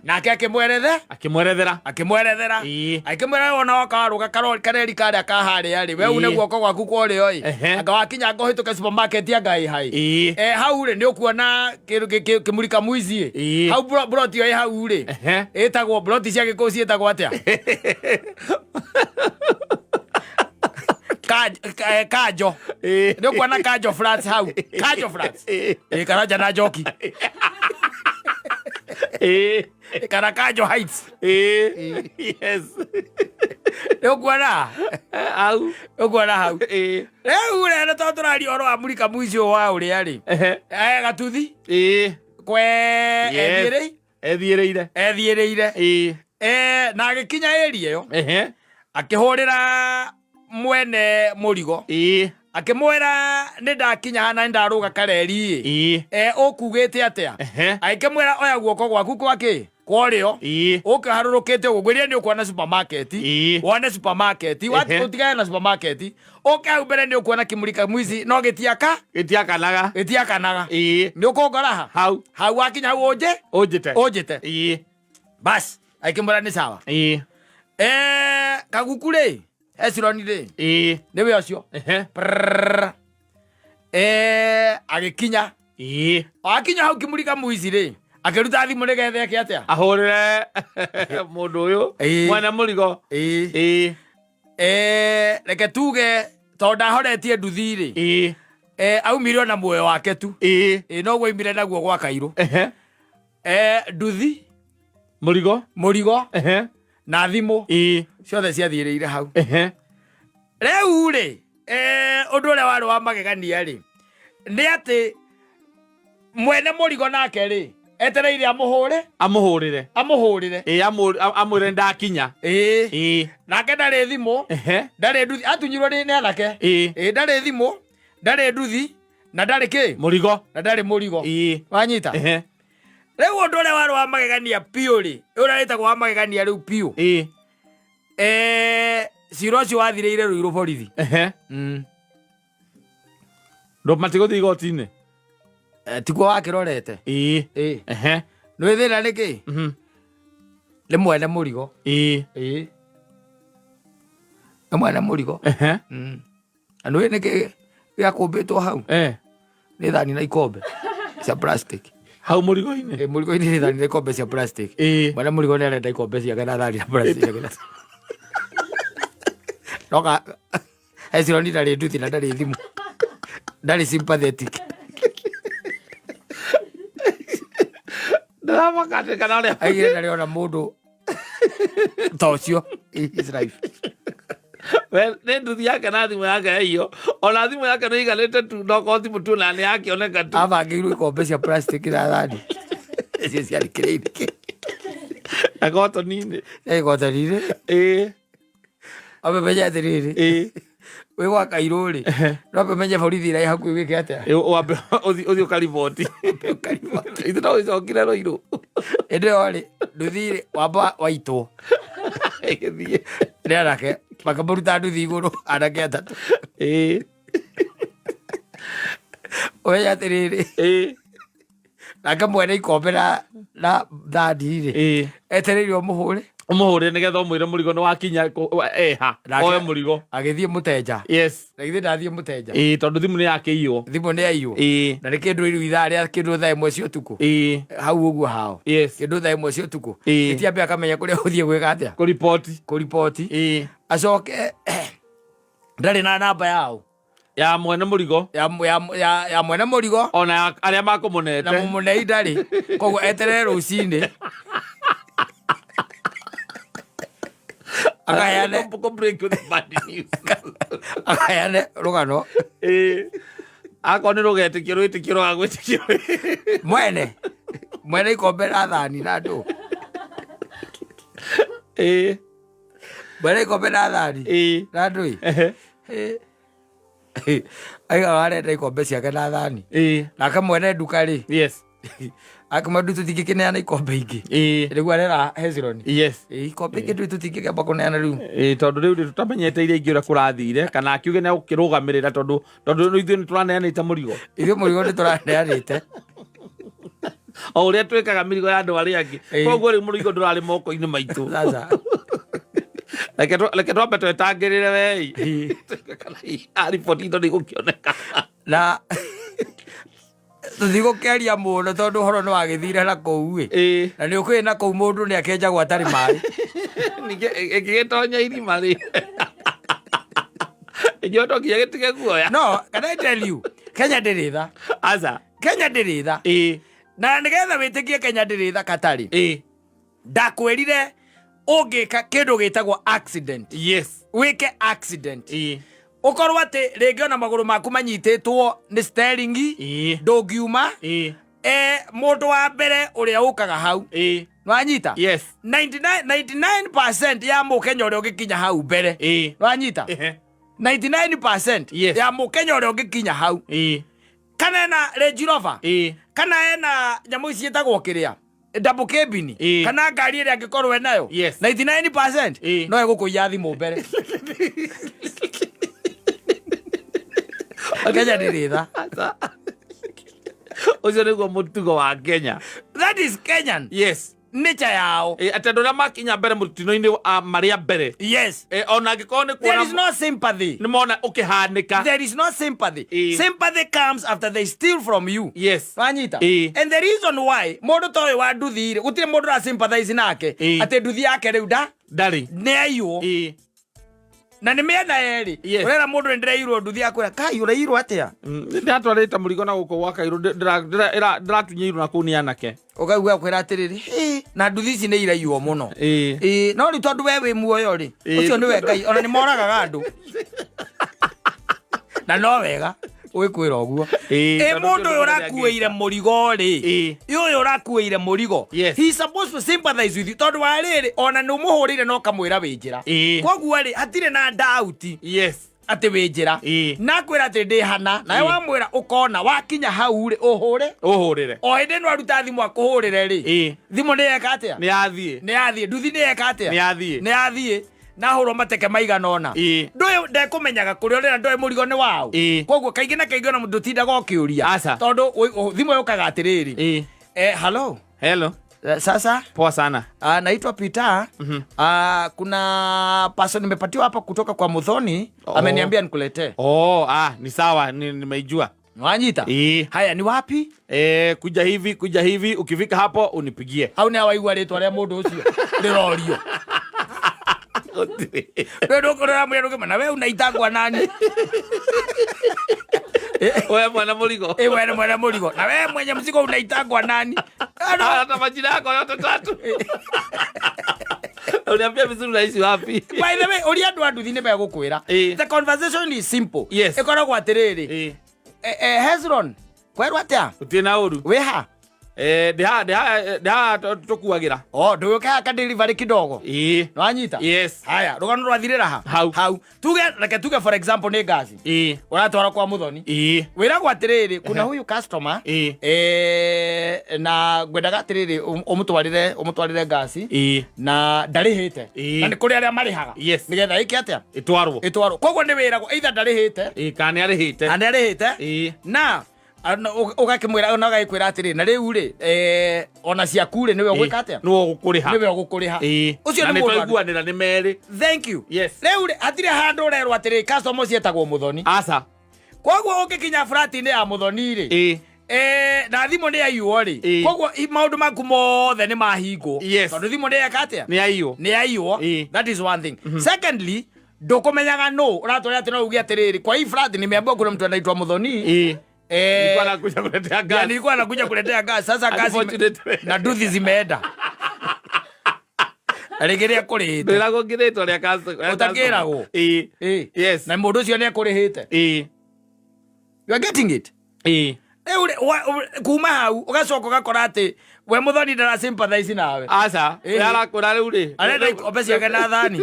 Nake akĩmwerethe. Akĩmwerethera. Akĩmwerethera. Akĩmwĩra, "Wona woka warũga kareri karĩa ka harĩa rĩ, we une guoko gwaku kwa ũrĩo ĩ, anga wakinya anga ũhĩtũke supermarket anga ĩ hai, hau rĩ nĩ ũkuona kĩndũ kĩmurika mwici ĩ, hau broti ĩyo ĩ hau rĩ, ĩtagwo broti cia Gĩkũyũ ciĩtagwo atĩa? Kanjo. Nĩ ũkuona Kanjo Flats hau, Kanjo Flats. Karanja na Njoki kana Kanjo Heights. Yes. Nĩ ũkuona Hau. Ũkuona hau. Rĩu rĩ, nĩ tondũ tũraria ũhoro wa mũrika mwici ũyũ wa ũrĩa rĩ, gatuthi kwe ethiĩrĩi Ethiĩrĩire. Ethiĩrĩire. Na agĩkinya area ĩyo, akĩhũrĩra mwene mũrigo, akĩmwĩra, "Nĩ ndakinya hana, nĩ ndarũga kareri ĩ, ũkugĩte atĩa?" Agĩkĩmwĩra, "Oya guoko gwaku kwa kĩ kwa ũrĩo, ũke harũrũkĩte ũguo, ngwĩrire nĩ ũkuona supermarket, wone supermarket, ũtigane na supermarket, ũke hau mbere nĩ ũkuona kĩmurika mwici no gĩtiaka." Gĩtiakanaga. Gĩtiakanaga. "Nĩ ũkũngora ha Hau. Hau wakinya hau ũnje Ũnjĩte. Ũnjĩte." Bas, akĩmwĩra nĩ sawa. Kaguku rĩ, Hezron rĩ, nĩwe ũcio. Prrrr. Agĩkinya, akinya hau kĩmurika mwici rĩ, akĩruta thimũ nĩgetha eke atĩa? Ahũrĩre mũndũ ũyũ mwene mũrigo. Reke tuge tondũ ndahoretie nduthi rĩ, aumire ona muoyo wake tu. Noguo aumire naguo gwa Kairũ. Nduthi, Mũrigo. Mũrigo na thimũ ciothe ciathiĩrĩire hau. Rĩu rĩ, ũndũ ũrĩa warĩ wa magegania rĩ, nĩ atĩ mwene mũrigo nake rĩ, Etereire amũhũre. Amũhũrĩre. Amũhũrĩre. Ĩ, amwĩre ndakinya. Ĩĩ. Ĩ. Nake ndarĩ thimũ. Ehe. Ndarĩ nduthi, atunyirwo nĩ anake. Ĩ. Ĩĩ, ndarĩ thimũ, ndarĩ nduthi na ndarĩ kĩ. Mũrigo. Na ndarĩ mũrigo. Ĩ. Wanyita. Ehe. Rĩu ũndũ ũrĩa warĩ wa magegania biũ rĩ, ũrĩa wĩtagwo wa magegania rĩu biũ. Ĩ. Cira ũcio wathirĩire Ruiru borithi. Ehe. Ndũ matigũthiĩ igoti-inĩ. Tiguo wakĩrorete. Ĩ. Ĩ. Ehe. Nĩ thĩna nĩ kĩ? Nĩ mwene mũrigo. Ĩ. Ĩ. Nĩ mwene mũrigo. Ehe. Na nĩ nĩ kĩ gĩakũmbĩtwo hau? Eh. Nĩ thani na ikombe cia plastic. Hau mũrigo-inĩ. Ĩ, mũrigo-inĩ nĩ thani na ikombe cia plastic. Ĩ. Mwene mũrigo nĩ arenda ikombe ciake na thani na plastic ciake. No ka Hezron ndarĩ nduthi na ndarĩ thimũ. Ndarĩ sympathetic. Ndĩramaka atĩ kana ũrĩa. Aigire ndarĩ ona mũndũ ta ũcio in his life. Well, nĩ nduthi yake na thimũ yake yaiywo. Ona thimũ yake nĩ iganĩte tu, no korwo thimũ tu na nĩ yakĩoneka tu. Abangĩirwo ikombe cia plastic na thani. Icio ciarĩ kĩrĩa-inĩ. Na gotoni-inĩ. Ĩ, gotoni-inĩ. Ĩ. Ambe menye atĩrĩrĩ. Ĩ. Wĩ gwa Kairũ rĩ, no ambe menye borithi ĩrĩa ĩ hakuhĩ wĩke atĩa? Ĩ, wambe ũthiĩ ũkariboti. Ithuĩ no ũcokire Ruiru. Hĩndĩ ĩyo rĩ, nduthi rĩ, wamba waitwo. Ĩgĩthiĩ. Nĩ anake, makĩmũruta nduthi igũrũ, anake atatũ. Ĩ. Ũmenye atĩrĩrĩ. Ĩ. Nake mwene ikombe na thani rĩ, Ĩ. etereire ũmũhũre. Ũmũhũre nĩgetha ũmwĩre mũrigo nĩ wakinya eha, Nake oe mũrigo. Agĩthiĩ mũtenja. Yes. Na githĩ ndathiĩ mũtenja. Ĩ, tondũ thimũ nĩ yakĩiywo. Thimũ nĩ yaiywo. Ĩ. Na nĩ kĩndũ rĩu ithaa rĩa kĩndũ thaa 1 cia ũtukũ. Ĩ. Hau ũguo hao. Yes. Kĩndũ thaa 1 cia ũtukũ. Ĩ. Ĩtiambe akamenya kũrĩa ũthiĩ gwĩka atĩa. Kũriboti. Kũriboti. Ĩ. Acoke ndarĩ na namba yao. Ya mwene mũrigo. Ya mwene mũrigo. Ona ya arĩa makũmũnete. Na mũmũnei ndarĩ. Koguo eterere rũcinĩ. Akaheane. Kũ break the bad news. Akaheane rũgano. Ĩ. Akorwo nĩ rũgetĩkio rwĩtĩkio rwaga gwĩtĩkio. Mwene. Mwene ikombe na thani na ndũ. Ĩ. Mwene ikombe na thani. Ĩ. Na ndũ. Ehe. Ĩ. Aigaga arenda ikombe ciake na thani. Ĩ. Nake mwene nduka rĩ. Yes. Akĩmwenda tũtingĩkĩneana ikombe ingĩ. Ĩ. Nĩguo arera Hezron. Yes. Ĩ, ikombe ingĩ ndũĩ tũtingĩkĩamba kũneana rĩu. Ĩ, tondũ rĩu rĩ tũtamenyete iria ingĩ ũrĩa kũrathire kana akiuge nĩ agũkĩrũgamĩrĩra tondũ ithuĩ nĩ tũraneanĩte mũrigo. Ithuĩ mũrigo nĩ tũraneanĩte. O ũrĩa twĩkaga mĩrigo ya andũ arĩa angĩ. Ĩ. Koguo rĩu mũrigo ndũrarĩ moko-inĩ maitũ. Sasa. Reke twambe twetangĩrĩre wei. Ĩ. Kana ariboti indo nĩ igũkĩoneka. Na tũtigũkĩaria mũno tondũ ũhoro nĩ wagĩthire na kũu ĩ. Ĩ. Na nĩ ũkĩũĩ na kũu mũndũ nĩ akĩenjagwo atarĩ maĩ. Ningĩ ĩngĩgĩtonya irima rĩ. Inyuĩ no nginya gĩtige guoya. No, can I tell you, Kenya ndĩrĩ tha. Aca. Kenya ndĩrĩ tha. Ĩ. Na nĩgetha wĩtĩkie Kenya ndĩrĩ tha Katarĩ. Ĩ. Ndakwĩrire ũngĩka kĩndũ gĩtagwo accident. Yes. Wĩke accident. Ĩ. Ũkorwo atĩ rĩngĩ ona magũrũ maku manyitĩtwo nĩ steering. Ĩ. Ndũngiuma. Ĩ. Mũndũ wa mbere ũrĩa ũkaga hau. Ĩ. Nwanyita? Yes. 99% ya mũkenya ũrĩa ũngĩkinya hau mbere. Ĩ. Nwanyita? Ehe. 99% Yes. ya mũkenya ũrĩa ũngĩkinya hau. Ĩ. Kana ena Range Rover. Ĩ. Kana ena nyamũ ici ciĩtagwo kĩrĩa? Double cabin. Ĩ. Kana ngari ĩrĩa angĩkorwo enayo. Yes. 99% Ĩ. no egũkũiya thimũ mbere. Kenya ndĩrĩ tha. Ũcio nĩguo mũtugo wa Kenya. That is Kenyan. Yes. Nature yao. Ĩ, atĩ andũ arĩa makinya mbere mũtino-inĩ, marĩa mbere. Yes. Ĩ, ona angĩkorwo nĩ There kuona is no sympathy. nĩ mona ũkĩhanĩka. There is no sympathy. Ĩ. Sympathy comes after they steal from you. Yes. Wanyita? Ĩ. And the reason why mũndũ ta ũyũ wa nduthi rĩ, gũtirĩ mũndũ ũra sympathize nake. Ĩ. Atĩ nduthi yake rĩu Ndarĩ. nĩ aiywo. Ĩ. Na nĩ mĩena yerĩ. Yes. Ũrera mũndũ nĩ ndĩraiyirwo nduthi akwĩra, Kai, ũraiyirwo atĩa? Ndĩratwarĩte mũrigo na gũkũ gwa Kairũ, ndĩratunyĩirwo na kũu nĩ anake. Ũkaigua akwĩra atĩrĩrĩ, hĩ, na nduthi ici nĩ iraiywo mũno. Ĩ. Ĩ, no rĩu tondũ we wĩ muoyo rĩ, Ĩ. ũcio nĩwe Ngai, ona nĩ moragaga andũ. Na no wega. Wĩkwĩra ũguo. Ĩĩ, Ĩ tondũ mũndũ ũyũ kĩndũ kĩrĩa ũrakuĩire mũrigo rĩ, Ĩĩ. ĩ ũyũ ũrakuĩire mũrigo, Yes. he is supposed to sympathize with you, tondũ wa rĩrĩ, ona nĩ ũmũhũrĩire na ũkamwĩra wĩ njĩra. Ĩĩ. Koguo rĩ, hatirĩ na doubt atĩ wĩ njĩra. Na akwĩra atĩ ndĩ hana, nawe wamwĩra ũkona wakinya hau rĩ, ũhũre. Ũhũrĩre. O hĩndĩ ĩno aruta thimũ akũhũrĩre rĩ, thimũ nĩ yeka atĩa? Nĩ yathiĩ. Nĩ yathiĩ. Nduthi nĩ yeka atĩa? Nĩ yathiĩ. Nĩ yathiĩ. Na hũrwo mateke maigana ũna. Ndũĩ ndekũmenyaga kũrĩa ũrĩ na ndũĩ mũrigo nĩ waũ. Koguo kaingĩ na kaingĩ ona mũndũ ũtindaga ũkĩũria. Aca. Tondũ thimũ yũkaga atĩrĩrĩ. Hello. Hello. Sasa Poa sana. Naitwa Peter. Kuna person nimepatiwa hapa kutoka kwa Muthoni. Ameniambia nikuletee. Oh, ni sawa, nimeijua. Wanyita? Haya, ni wapi? Kuja hivi, kuja hivi, ukifika hapo unipigie. Hau nĩ waigua rĩtwa rĩa mũndũ ũcio rĩrorio. Rĩu ndũkũrora mwĩra ndũkĩma, na we unaitangwa nani? We mwana mũrigo. We ni mwana mũrigo. Na we mwenye mzigo unaitangwa nani? Hata majina yako yote tatu. Uniambia vizuri unaishi wapi? By the way, ũria andũ a nduthi nĩ megũkwĩra. The conversation is simple. Ĩkoragwo atĩrĩrĩ. Hezron, kwerwo atĩa? Gũtirĩ na ũru. Wĩ ha? Ndĩ haha tũkuagĩra. Oh, ndũgĩũke haha ka delivery kidogo. Nĩwanyita? Yes. Haya, rũgano rwathirĩra ha? Hau. Hau. Tuge, reke tuge for example nĩ ngaci. Ũratwara kwa Muthoni. Wĩragwo atĩrĩrĩ, kuna huyu customer. Na ngwendaga atĩrĩrĩ, ũmũtwarĩre ngaci. Na ndarĩhĩte. Na nĩ kũrĩ arĩa marĩhaga. Nĩgetha ĩke atĩa? Ĩtwarwo. Ĩtwarwo. Koguo nĩ wĩragwo either ndarĩhĩte. Kana nĩ arĩhĩte. Kana nĩ arĩhĩte. Na ũgakĩmwĩra, ona ũgagĩkwĩra atĩrĩ, na rĩu rĩ, ona ciaku rĩ, nĩwe ũgwĩka atĩa? Nĩwe ũgũkũrĩha. Nĩwe ũgũkũrĩha. Ũcio Na nĩ nĩ mũndũ wa twaiguanĩra nĩ merĩ. Thank you. Rĩu rĩ, hatirĩ handũ ũrerwo atĩrĩ, customer ũcio etagwo Muthoni. Aca. Koguo ũngĩkinya flat-inĩ ya Muthoni rĩ, na thimũ nĩ yaiywo rĩ, koguo maũndũ maku mothe nĩ mahingwo. Tondũ thimũ nĩ yeka atĩa? Nĩ yaiywo. Nĩ yaiywo. That is one thing. Secondly, ndũkũmenyaga nũ ũratwara atĩ no uge atĩrĩrĩ, kwa hii flat nimeambiwa kuna mtu anaitwa Muthoni. Nilikuwa nakuja kuletea gas. Nilikuwa nakuja kuletea gas. Sasa gas Unfortunately. na nduthi zimeenda. Na rĩngĩ nĩ ekũrĩhĩte. Ndĩragwo ngĩrĩtwo rĩa customer. Ũtakĩragwo? Na mũndũ ũcio nĩ ekũrĩhĩte. You are getting it? Rĩu rĩ, kuma hau ũgacoka ũgakora atĩ we Muthoni ndara sympathize nawe. Aca, we arakũra rĩu rĩ. Arenda ikombe ciake na thani.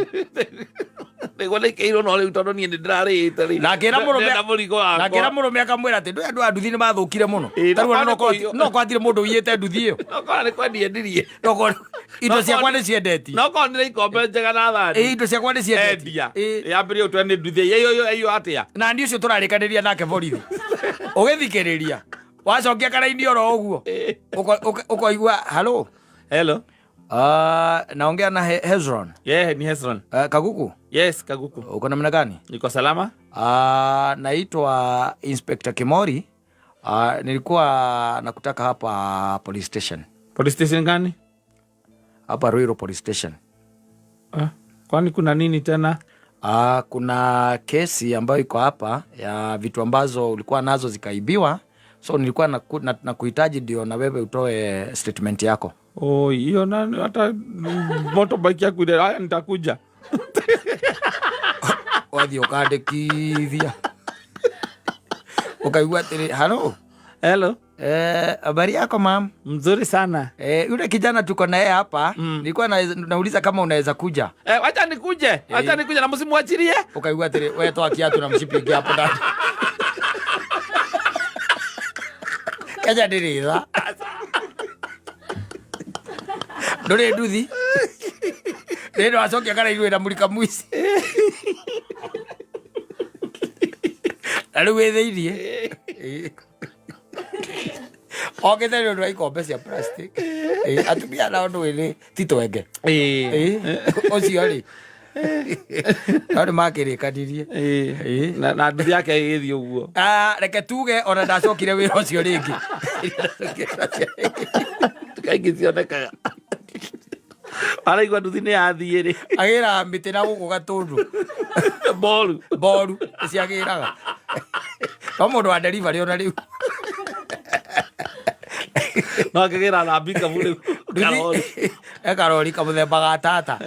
Nĩguo nĩkĩirwo no rĩu tondũ niĩ nĩndĩrarĩhĩte rĩ. Na akĩra mũrũme, Ndĩrenda mũrigo wakwa. Na akĩra mũrũme akamwĩra atĩ ndũĩ andũ a nduthi nĩ mathũkire mũno. Ta Tarĩu ona korwo nĩ kũiywo. no kwatire mũndũ ũiyĩte nduthi ĩyo. No korwo nĩ kwendia endirie. No korwo indo No ciakwa korwo nĩ ciendetie. No korwo nĩ ikombe njega na thani. Indo ciakwa nĩ ciendetie. Endia. Yambĩrĩria gũtua nĩ nduthi. Ĩyo, ĩyo, ĩyo atĩa? Na niĩ ũcio tũrarĩkanĩria nake borithi. Ũgĩthikĩrĩria. Wacokia karaini oro ũguo. Ũkoigua, hello. Hello. Naongea na Hezron. Yeah, ni Hezron. Kaguku? Yes, Kaguku. Uko namna gani? Niko salama. Naitwa Inspector Kimori. Nilikuwa nakutaka hapa police station. Police station gani? Hapa Ruiru police station. Kwani kuna nini tena? Kuna kesi ambayo iko hapa ya vitu ambazo ulikuwa nazo zikaibiwa. So nilikuwa nakuhitaji ndio na wewe utoe statement yako. Oh, hiyo na hata motorbike yako ile, haya nitakuja. Wathiĩ ũkandĩkithia. Ũkaigua atĩrĩ, hello. Hello. Habari yako ma'am? Mzuri sana. Yule kijana tuko naye hapa, nilikuwa nauliza kama unaweza kuja. Wacha nikuje. Wacha nikuje na msimwachilie. Ukaigua atĩrĩ, wewe toa kiatu na mshipi ingia hapo ndani. Kenya ndĩrĩ tha. Ndũrĩ nduthi. Rĩrĩ wacokia kana iruĩ na mũrika mũici. Na rĩu wĩ thĩiniĩ. Okĩte nĩ ũndũ wa ikombe cia plastic. Atumia nao ndũĩ nĩ ti twenge. Ũcio rĩ. No nĩ makĩrĩkanirie. Na nduthi yake ĩgĩthiĩ ũguo. Reke tuge ona ndacokire wĩra ũcio rĩngĩ. Kaingĩ cionekaga. Araigua nduthi nĩ yathiĩ rĩ. Agĩraga mĩtĩ na gũkũ Gatũndũ. Mboru. Mboru nĩciagĩraga. No mũndũ wa delivery ona rĩu. No akĩgĩra na mbikabu rĩu. Karori. E karori kamũthemba ga tata.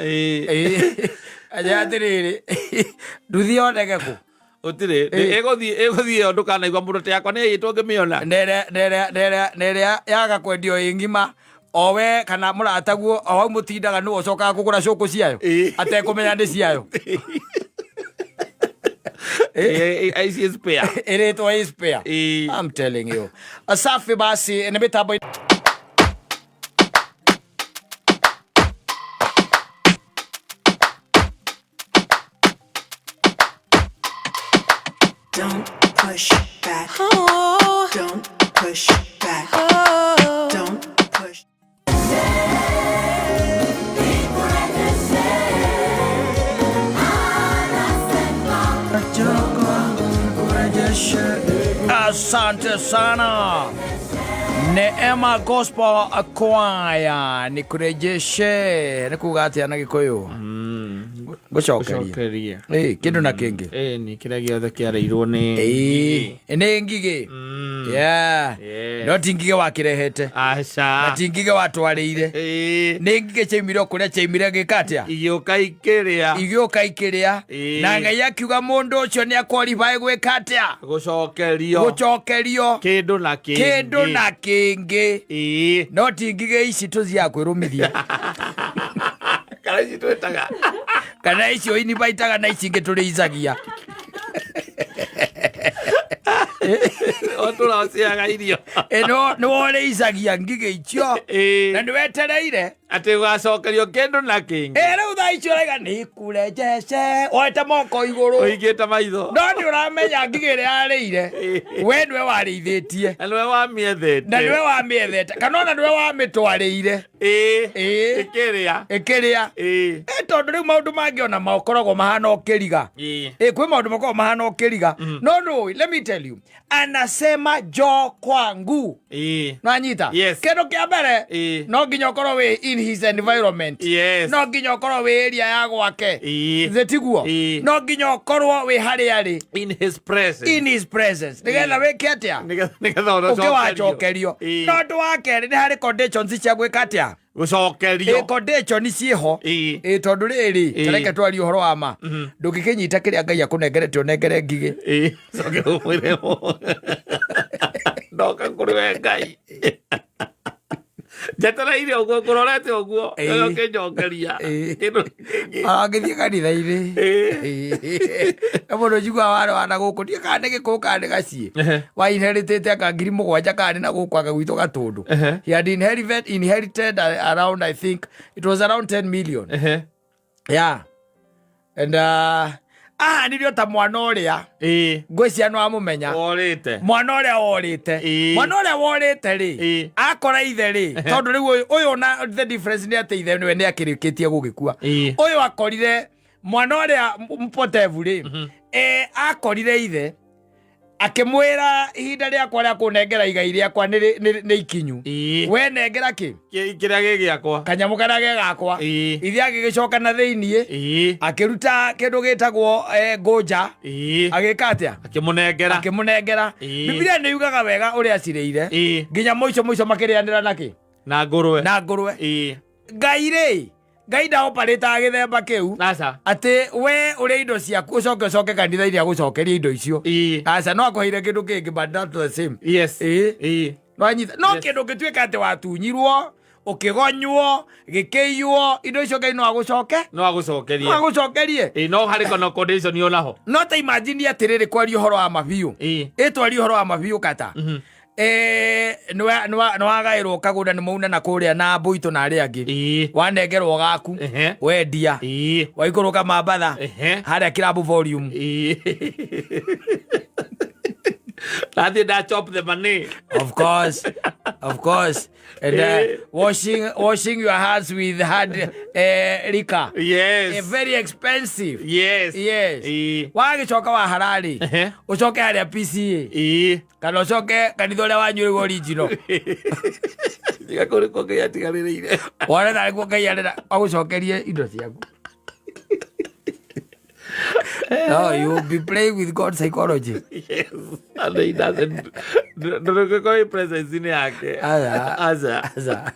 Anja atĩrĩrĩ, nduthi yoneke kũ? Gũtirĩ. Ĩgũthiĩ ĩgũthiĩ ĩyo ndũkanaigua mũndũ ta yakwa nĩ yaiyĩtwo ngĩmĩona. Nä yaga kwendio ä ng'ima owe kana må rataguo o hau må tindaga nä ũcokaga kå gå ra cåkå ciayo atekå nä ciayo. Ici spare. Ĩrĩtwo ĩ spare. I'm telling you. Safi basi nĩ mĩtambo. Don't push back. Oh. Don't push back. Oh. Don't push. Asante sana Neema Gospel Choir, nikurejeshe nĩ kuga atĩa na Gĩkũyũ? Ngũcokerie. Gũcokeria. Ĩ, kĩndũ na kĩngĩ. Ĩ, nĩ kĩrĩa gĩothe kĩarĩirwo nĩ Ĩ, nĩ ngigĩ. Yeah. No ti ngigĩ wakĩrehete aca na ti ngigĩ watwarĩire. Nĩ ngigĩ ciaumire o kũrĩa ciaumire gĩka atĩa? Igĩũka ikĩrĩa. Igĩũka ikĩrĩa. Na Ngai akiuga mũndũ ũcio nĩ aqualify gwĩka atĩa? Gũcokerio. Gũcokerio. Kĩndũ na kĩngĩ. Kĩndũ na kĩngĩ. No ti ngigĩ ici tũthiaga kwĩrũmithia. Kana ici twĩtaga. Kana icio inibaitaga na ici ingĩ tũrĩicagia. O tũraciaga irio. Ĩno nĩ worĩicagia ngigĩ icio. Na nĩ wetereire Atĩ ũgacokerio kĩndũ na kĩngĩ. Ĩ, rĩu thaa icio ũraiga nĩkũrejece woete moko igũrũ. Ũigĩte maitho. No nĩ ũramenya ngigĩ ĩrĩa yarĩire we nĩwe warĩithĩtie. Na nĩwe wamĩethete. Na nĩwe wamĩethete kana ona nĩwe wamĩtwarĩire. Ĩkĩrĩa. Ĩkĩrĩa. Ĩ, tondũ rĩu maũndũ mangĩ ona makoragwo mahana ũkĩriga. Ĩ, kwĩ maũndũ makoragwo mahana ũkĩriga no ndũĩ, let me tell you, anasema njoo kwangu. Nwanyita? Yes. Kĩndũ kĩa mbere, no nginya ũkorwo wĩ in his environment. No nginya ũkorwo wĩ area ya gwake. Thĩ tiguo? No nginya ũkorwo wĩ harĩa arĩ. In his presence. In his presence, nĩgetha wĩke atĩa? Nĩgetha Ũkĩ wacokerio. No ũndũ wa kerĩ, nĩ harĩ conditions cia gwĩka atĩa? Gũcokerio. Ĩ, condition ciĩho. Ĩ, tondũ rĩrĩ, tareke twarie ũhoro wa ma, ndũngĩkĩnyita kĩrĩa Ngai akũnengerete ũnengere ngigĩ. Coke ũmwĩre ndoka kũrĩ we Ngai njetereire ũguo ngũrorete ũguo ũkĩnjokeria kĩndũ kĩngĩ. Arangĩthiĩ kanitha-inĩ na mũndũ njiguaga warĩ wana gũkũ ndiĩ kana nĩ gĩkũyũ kana nĩ gaciĩ wa inheritĩte anga 7,000 kana nĩ na gũkũ anga gwitũ Gatũndũ. He had inherited around, I think it was around 10 million. Yeah, and ahanirio ta mwana ũrĩa ngwĩcia no amũmenya. Worĩte. Mwana ũrĩa worĩte. Mwana ũrĩa worĩte rĩ, akora ithe rĩ, tondũ rĩu ũyũ ũyũ na the difference nĩ atĩ ithe nĩwe nĩ akĩrĩkĩtie gũgĩkua. Ũyũ akorire mwana ũrĩa mpotevu rĩ, akorire ithe akĩmwĩra ihinda rĩakwa rĩa kũnengera igai rĩakwa nĩ ikinyu. We nengera kĩ? Kĩrĩa gĩ gĩakwa. Kanyamũ karĩa ge gakwa. Ithe agĩgĩcoka na thĩiniĩ akĩruta kĩndũ gĩtagwo ngũnja. Agĩka atĩa? Akĩmũnengera. Akĩmũnengera. Bibilia nĩ yugaga wega ũrĩa acirĩire nginya mũico mũico makĩrĩanĩra nakĩ? Na ngũrwe. Na ngũrwe. Ngai rĩ, Ngai ndaoparĩtaga gĩthemba kĩu Aca. Atĩ we ũrĩa indo ciaku ũcoke ũcoke kanitha-inĩ agũcokerie indo icio. Aca, no akũheire kĩndũ kĩngĩ but not the same. Nwanyita? No kĩndũ gĩtuĩka atĩ watunyirwo, ũkĩgonywo, gĩkĩiywo, indo icio Ngai no agũcoke. No agũcokerie. No agũcokerie. Ĩ, no harĩ kono condition onaho. No ta imagine atĩrĩrĩ, kwaria ũhoro wa mabiũ, ĩtwaria ũhoro wa mabiũ kata nĩwagaĩrwo kagũnda nĩ mauna na kũrĩa na mbũitũ na arĩa angĩ. Wanengerwo gaku. Wendia. Waikũrũka Mambatha. Harĩa Club Volume. Nathiĩ nda chop the money. Of course, of course, and washing your hands with hard liquor. Very expensive. Yes. Wagĩcoka wa hararĩ, ũcoke harĩa PCA kana ũcoke kanitha ũrĩa wanyu rĩu original. Tiga kũrĩ kũ Ngai atigarĩrĩire. Wone tarĩ kuo Ngai arenda agũcokerie indo ciaku. No, you will be playing with God psychology. Yes. And he doesn't. Ndũrũgĩkorwo presence-inĩ yake. Aca. Aca. Aca.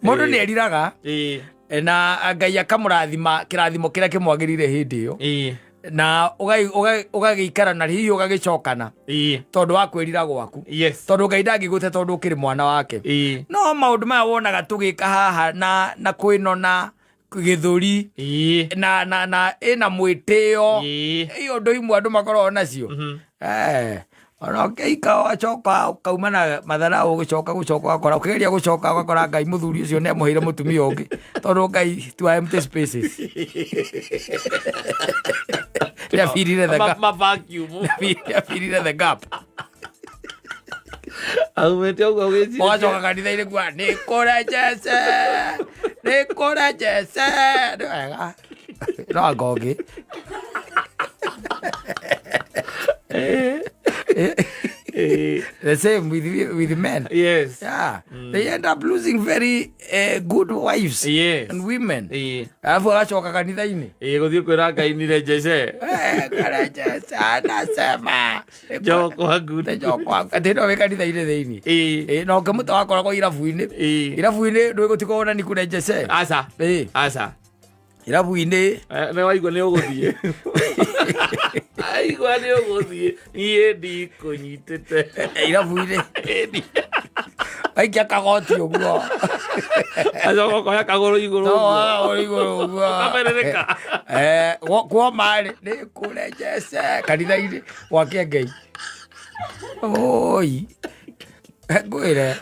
Mũndũ nĩ eriraga na Ngai akamũrathima kĩrathimo kĩrĩa kĩmwagĩrĩire hĩndĩ ĩyo. Na ũgagĩikara na hihi ũgagĩcokana tondũ wa kwĩrira gwaku, tondũ Ngai ndangĩgũte tondũ ũkĩrĩ mwana wake. No maũndũ maya wonaga tũgĩka haha na kwĩnona gĩthũri na ĩna mwĩtĩo, ĩyo ũndũ imwe andũ makoragwo nacio. Ona ũkĩika ũgacoka ũkauma na mathara, ũgĩcoka gũcoka ũgakora ũkĩgeria gũcoka ũgakora Ngai mũthuri ũcio nĩ amũheire mũtumia ũngĩ, tondũ Ngai to empty spaces nĩ abirire the gap. Ma vacuum. Nĩ abirire the gap. Aumĩte ũguo wĩcirie. Ũgacoka kanitha-inĩ kuga nĩ kũrejece, nĩ kũrejece, nĩ wega no anga ũngĩ. The same with men. Yeah, they end up losing very good wives and women. Alafu agacoka kanitha-inĩ. Gũthiĩ kwĩra Ngai nirejece. Kũrejece anasema njoko haku. Njoko haku atĩ no wĩ kanitha-inĩ thĩinĩ. Na ũngĩmũta wakoragwo irabu-inĩ. Irabu-inĩ ndwĩgũtiga ona ni kũrejece. Aca. Aca. Irabu-inĩ. Nĩ waigua nĩ ũgũthiĩ, aigua nĩ ũgũthiĩ, niĩ ndikũnyitĩte. Irabu-inĩ waikia kagoti ũguo. Acoka ũkoya kagũrũ igũrũ No, ũguo. kagũrũ igũrũ ũguo. Ũkamerereka. Kuoma rĩ nĩ kũrejece kanitha-inĩ gwake Ngai oi ngwĩre,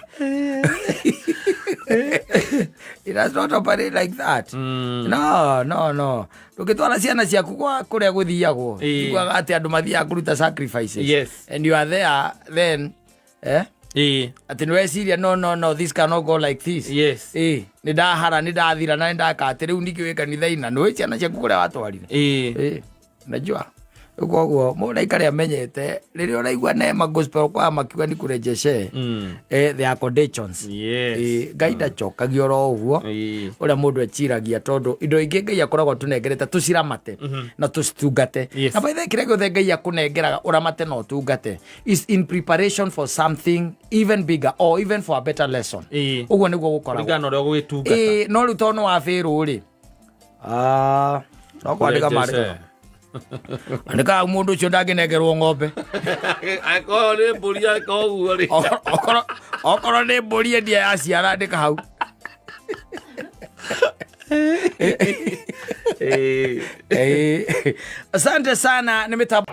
it does not operate like that. No, no, no, ndũngĩtwara ciana ciaku kwa kũrĩa gũthiagwo. Iguaga atĩ andũ mathiaga kũruta sacrifices and you are there then, atĩ nĩ weciria, "No, no, no, this cannot go like this." Nĩ ndahara, nĩ ndathira na nĩ ndaka atĩ rĩu ningĩ wĩ kanitha-inĩ na nĩũĩ ciana ciaku kũrĩa watwarire. Najua rĩu koguo mũndũ aikare amenyete rĩrĩa ũraigua Neema Gospel kwa makiuga ni kurejeshe, there are conditions. Ngai ndacokagia oro ũguo ũrĩa mũndũ eciragia, tondũ indo ingĩ Ngai akoragwo tũnengerete tũciramate na tũcitungate. Na by the way, kĩrĩa gĩothe Ngai akũnengeraga ũramate na ũtungate is in preparation for something even bigger or even for a better lesson. Ũguo nĩguo gũkoragwo. Kũringana na ũrĩa ũgũgĩtungata. Ĩĩ, no rĩu tondũ nĩ wabĩrwo rĩ, no kwandĩka mandĩka andĩka mũndũ ũcio ndangĩnengerwo ng'ombe. Angĩkorwo nĩ mbũri aka ũguo rĩ. Okorwo nĩ mbũri endia yaciara, andĩka hau. Asante sana nĩ mĩtambo.